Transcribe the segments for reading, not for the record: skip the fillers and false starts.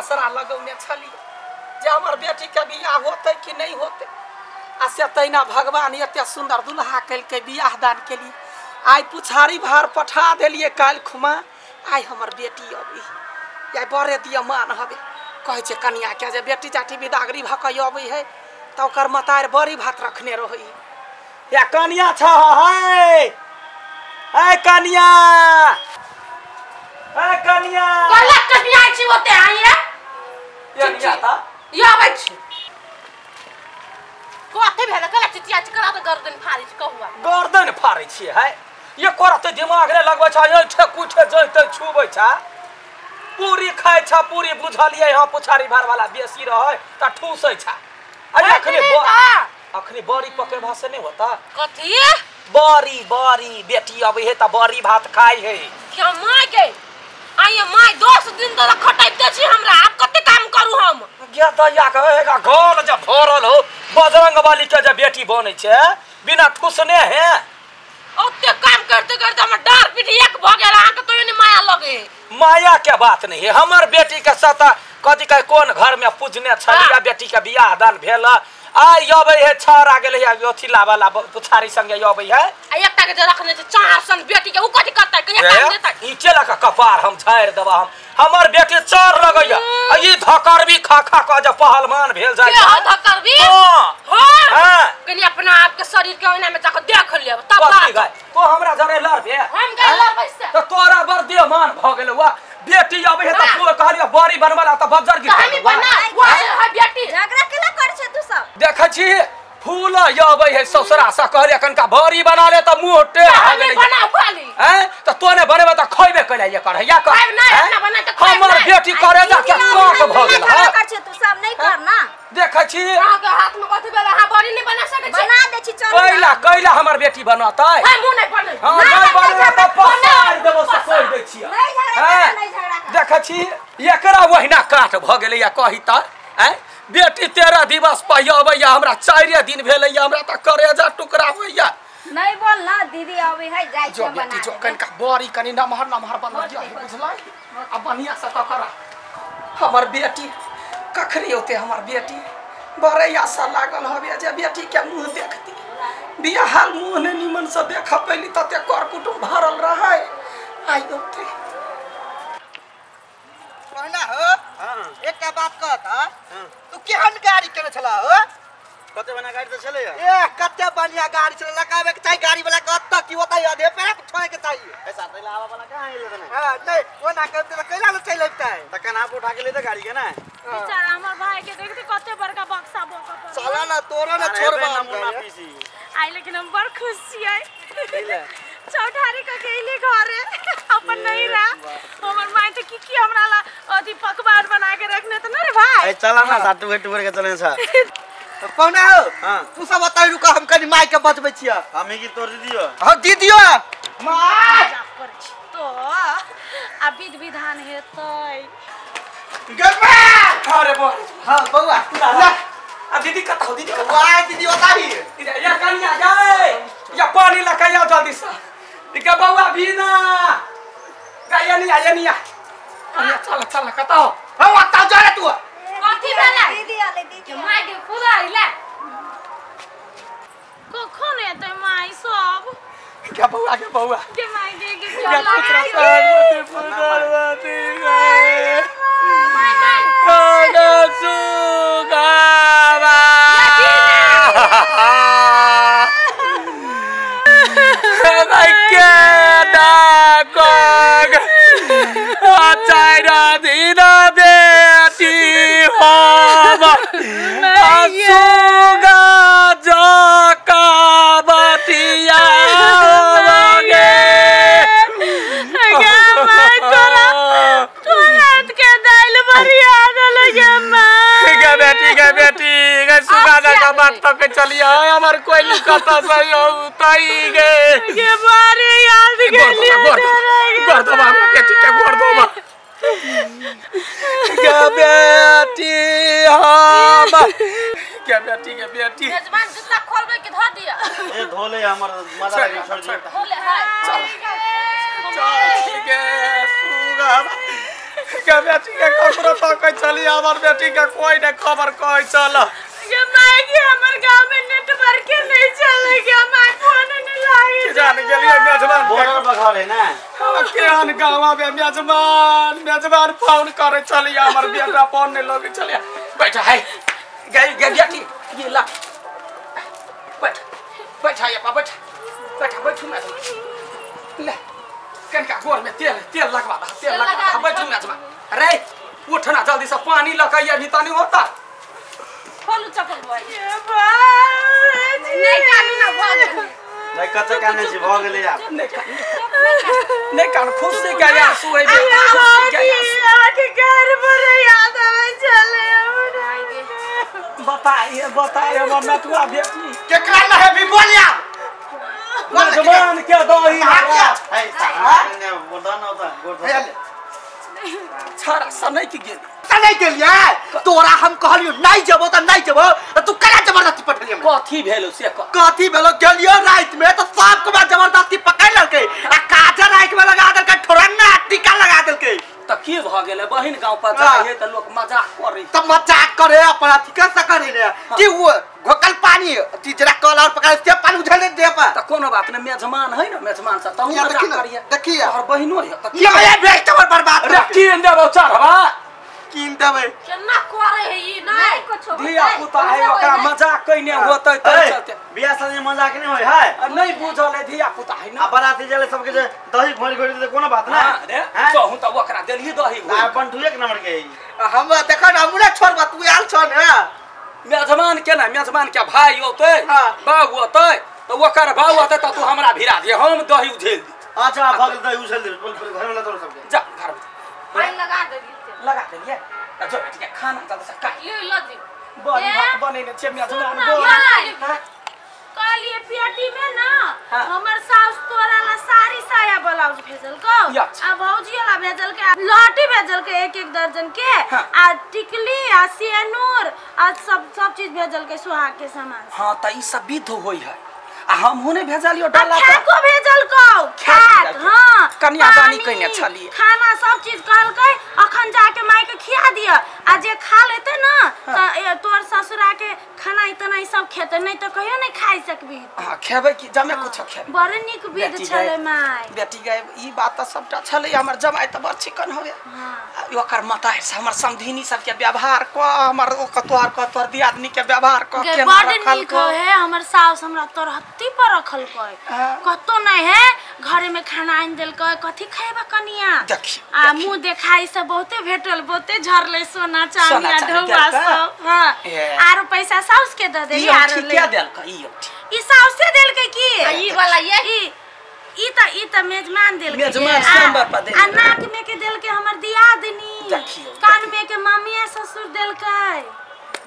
आसरा लगौने छलियै जे हमर बेटी के बियाह होतै कि नहीं होतै। आ से तहिना भगवान एते सुंदर दुल्हा केलकै बियाह दान के लिए। आइ पुछारी भार पठा देलियै काल्हि खुमा आइ हमर बेटी अबै या बड़े दिया मान हबे। कहै छै कनिया के जे बेटी जाटी बिदागरी भऽ कऽ अबै है तऽ ओकर मतार बड़ी भात रखने रहै। या कनिया छ है है कनिया है कनिया कला कनिया छी ओते आइए कनिया ता यो आबै छी कथि भेल कला चिचिया छी कला त गर्दन फाड़ै छी कहुआ गर्दन फाड़ै छी है ये करत दिमाग रे लगबै छ ऐठे कुठे जइते छुबै छ पूरी खाइ छ पूरी बुझलियै हां पुछारी भार वाला बेसी रहै त ठूसै छ। अरे अखने अखने बड़ी पकेबा से नहीं होता कथि बड़ी बड़ी बेटी अबै है त बड़ी भात खाइ है। क्या my के आइए my 10 दिन त खटाइते छी हमरा आब कते काम करू हम गया दैया के एगा घर जे भरल हो बजरंग बली के जे बेटी बनै छै बिना ठूसने है। ओते काम करते करते हमर डार पीठ एक भ गेल अहाँ के तो ने माया लगे। माया के बात नहीं है हमर बेटी के सता कथि कहे कोन घर में पूजने छलिया बेटी के बियाह दान भेल आइ अबै है छड़ गेलै है अथी लाबा ला पुछारी संगे अबै है आ एकटा के जे रखने छै चार सन बेटी के उ कथि करतै कहिया काम देतै ईचे लऽ के कपार हम झाड़ि देबा हम हमर बेटी चर लगैया आ ई धकरबी खा खा के जे पहलवान भेल जाइ छै। धकरबी हां हां कनि अपना आप के शरीर के ओइना में जाके देख लेब तब बात तो हमरा जरे लड़बे हम गए लड़बै से त तोरा बड़ देहमान भ गेल वा बेटी अबै है त तू कहलियै बड़ी बनबला त बज्जर गिर हम बना वा है बेटी झगड़ा केला करै छै तू सब देखै छी फूल अबै है ससुरा से कहलियै कनका बड़ी बना ले त मुंह टेढ़ भ गेलै बनाउ खाली हैं त तो ने बनेबे त खइबे कैला ये कर या कर खाइब नै अपना बना त खाइब हमर बेटी करे जा के काट भ गेल हां कर छै तू सब नहीं कर ना देखै छी अहाँ के हाथ में कथि भेल अहाँ बड़ी नहीं बना सकै छी बना दे छी चल कैला कैला हमर बेटी बनतै हां मुंह नहीं बनै हां नहीं बनै त पसार देबो से कहि दै छी नहीं झगड़ा कर नहीं झगड़ा कर देखै छी एकरा ओहिना काट भ गेलै या कहि त हैं बेटी 13 दिवस पर अबैया हमरा 4 दिन भेलैया हमरा त करेजा टुकड़ा होइया। नहीं बोल ना दीदी अबै है जाइ जो छै बेटी बना जो कनका बड़ी कनि नमहर नमहर बना दिया बुझलै आ बढ़िया से ककरा हमर बेटी कखनी औते हमर बेटी बड़े आशा लागल हवे जे बेटी के मुंह देखती बियाहल मुंह ने निमन से देख पैली तते कर कुटुम भरल रहै आइ औते कहना हो। हां एकटा बात कहता तू केहन गाड़ी केने छला हो कते बना गाड़ी त छलै ए कते बढ़िया गाड़ी छलै लगावे के चाही गाड़ी वाला के अत्ता की होता आधे पैर के छोड़े के चाहिए ऐसा तैला आवा वाला कहां आइले तने हां नहीं वो ना करते त कैला ले चल अबता है त कना पे उठा के लेते गाड़ी के ना बेचारा हमर भाई के देखते कते बड़का बक्सा बकत चला ना तोरा ना छोड़बा नमूना पीसी आई लेकिन हम बड़ खुश छियै चौठारी क गेली घरे अपन नहीं रहा हमर माय त की की हमरा ला अथि पकवान बना के रखने त न रे भाई ए चला ना साटू भेट के चले छ पौना हो। हां तू सब बताई रुका हम कनी माय के बचबै छियै हम की तोर दीदियो हां दीदियो माय तो आ विध विधान हेतै गबा अरे बोल हां बौआ ला आ दीदी कत हो दीदी कत वाह दीदी बताई या कनिया जाए या पानी लका या जल्दी से दिका बौआ बिना गाया नहीं आया नहीं कनिया चल चल कत हो हां आता जा रे तू कथि भेलै दीदी आले दीदी my के फूल आइला कखन एतै my सब क्या बौआ के बौआ के my के के क्या पुत्र सागमती पुनर्वती गए my my सुगावा के डाकोग चार दिन बेटी हम सुगा जका बतिया गे गे my तोरा तोरा के दाइल बढ़िया गे my गे बेटी गे सुगा जका बात तक चलिया हमर कोई लिखत सही होतई गे गे बारे याद गेली गोर दो बाबा बेटी के गोर दो बा गे बेटी हम के बेटी के बेटी यजमान जूता खोलबे के धो दिया ए धोले हमर मजा लगी छोड़ दिया धोले है चल चल गे सुगा के बेटी के ककरो तकै छली हमर बेटी के कोई ने खबर कहै छल। ये my के हमर गांव में नेटवर्क के नहीं चले गया my phone नहीं लागे जान गेलिए मेजबान बॉर्डर पर घर है ना केहन गांव में मेजबान मेजबान फोन करे छली हमर बेटा फोन नहीं लगे छली। बैठ है गई गई बेटी ये ला बैठ बैठ ये पा बैठ बैठ बैठू मेजबान ले कनका गोर में तेल तेल लगवा दा तेल लगवा दा बैठू मेजबान। अरे उठना जल्दी से पानी लगा अभी तानी होता खोलू चप्पल भाई ये भाई नहीं कानू ना भग नहीं कते काने छी भ गेलै आब नहीं कान खुशी के आंसू है खुशी के आंसू आके घर पर याद आवे चले बताइए बताइए हमर नटुआ बेटी केकरा न है भी बोलिया मेजबान के दही है साला ने बोलदा न होता गोड़ छाड़ा सनै की गेल सनै गेलियै तोरा हम कहलियो नहीं जेबो त नहीं जेबो तू केना जबरदस्ती पठलियै कथी भेलो से कथी भेलो गेलियो रात में त सब के जबरदस्ती पकड़ लेलकै आ काजर रात में लगा देलकै ठोरंगा टीका लगा देलकै त की भ गेलै बहिन गांव पर जाय है त लोक मजाक करे त मजाक करे अपन अथी कर सके ने कि वो घोकल पानी अथी जरा कल और पकड़ से पानी उझल दे पर त कोनो बात ने मेजमान है ना मेजमान से तहु मजाक करिए देखिए और बहिनो है त ये बेस्ट बर्बाद रे कीन देबो चढ़वा कीन देबै केना करे है ई नहीं कुछो धिया पुता है ओकरा मजाक कइने होतै त चलते बियाह शादी में मजाक नहीं होय है नहीं बुझल है धिया पुता है ना आ बाराती जले सबके जे दही घोरी घोरी दे कोनो बात ना रे कहू त ओकरा देलही दही घोरी आ बंठू एक नंबर के हम देखन हमरा छोड़बा तू आयल छ ने मेजबान के ना मेजबान के भाई होतै बाबू होतै त ओकर बाबू होतै त तू हमरा भिरा दे हम दही उझेल दी। अच्छा भगल दही उझेल दे बोल घर में ला सबके जा घर में पानी लगा देलिए लगा देलिए त जो बेटी के खाना जल्दी से खा ले ल जी बड़ी भात बनेने छे मेजबान बोल कहलिए पेटी में ना हमर सास तोरा ला साड़ी साया ब्लाउज भेजल को आ भौजी ला भेजल के लहठी भेजल के एक एक दर्जन के आ टिकली आ सेनूर आ सब सब चीज भेजल के सुहाग के सामान। हां त ई सब विध होई है आ हम हुने भेजलियो डाला खाको भेजल को खाक। हां कन्यादानी कइने छलिए खाना सब चीज कहलकै अखन जाके माई के खिया दिया आ जे खा लेते ना त तोर ससुरा के खाना इतना ही सब खेते नहीं त कहियो नहीं खाई सकबी। हां खेबै की जमे कुछ खेबै बड़ नीक विध छले माई बेटी गए ई बात त सबटा छले हमर जमाई त बड़ चिकन होवे ओकर माता से हमर समधिनी सब के व्यवहार क हमर ओ तोहर क तोहर दियादनी के व्यवहार क केना रखल क है हमर सास हमरा तरहत्ती पर रखल क कतो नहीं है घरे में खाना आनि देलकै कथी खाइबा कनिया आ मुंह देखाई से बहुते भेटल बहुते झरले सोना चांदी आ ढौआ सब। हां आरो पैसा साउस के the देली आरो ले के देलकै ई ई साउसे देलकै की ई वाला ये ई त ई त मेजमान देलकै मेजमान सांबर पर देलकै आ नाक में के देलकै हमर दियादनी कान में के मामिया ससुर देलकै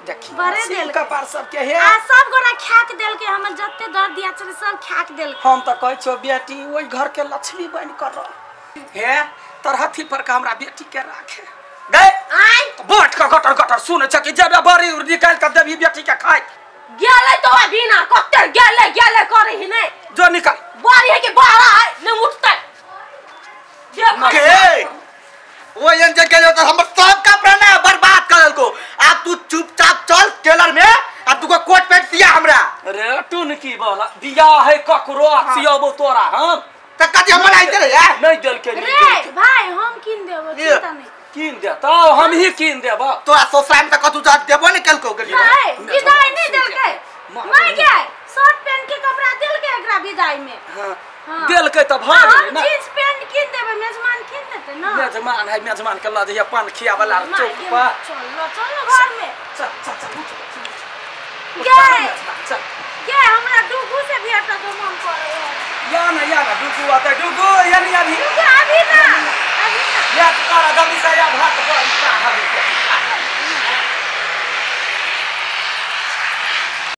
देखियो बड़े देलकै कपार सब के हे आ सब गोरा खाक देलकै हमर जते दर दिया चले सब खाक देलकै। हम त कहै छौ बेटी ओइ घर के लक्ष्मी बन कर रह हे तरहथी पर का हमरा बेटी के राखे गए आय बैठ के गटर गटर सुनै छ कि जेबे बड़ी निकाल के देबी बेटी के खाइ गेलै तो अभी ना कते गेलै गेलै करे ही नहीं जो निकाल बारी है कि बारा है नहीं उठतै के वो एन जे गेलो त हमर सब कपड़ा ना बर्बाद कर देलको। आब तू चुपचाप चल टेलर में आ तू को कोट पैंट सिया हमरा। रे टुन की बोला बियाह है ककरो सियाबो तोरा हम त कथि हमर आइते रे यार नहीं देलके रे भाई हम किन देबो चिंता नहीं किन देता हम ही किन देबो तोरा ससुराल में त कतु जा देबो ने केलको गेलियो विदाई नहीं देलकै my के शर्ट पैंट के कपड़ा देलकै एकरा विदाई में। हां देलकै त भ गेलै ना हम जींस पैंट किन देबै मेजमान किन देतै ना मेजमान है मेजमान के ल जइया पान खियावला चौक पर चल चल घर में चल चल चल गए चल गे हमरा डुगू से भेट के मन करे या ना डुगू आते डुगू या नहीं अभी अभी ना अभी ना या कर जल्दी से या भात पर का हबे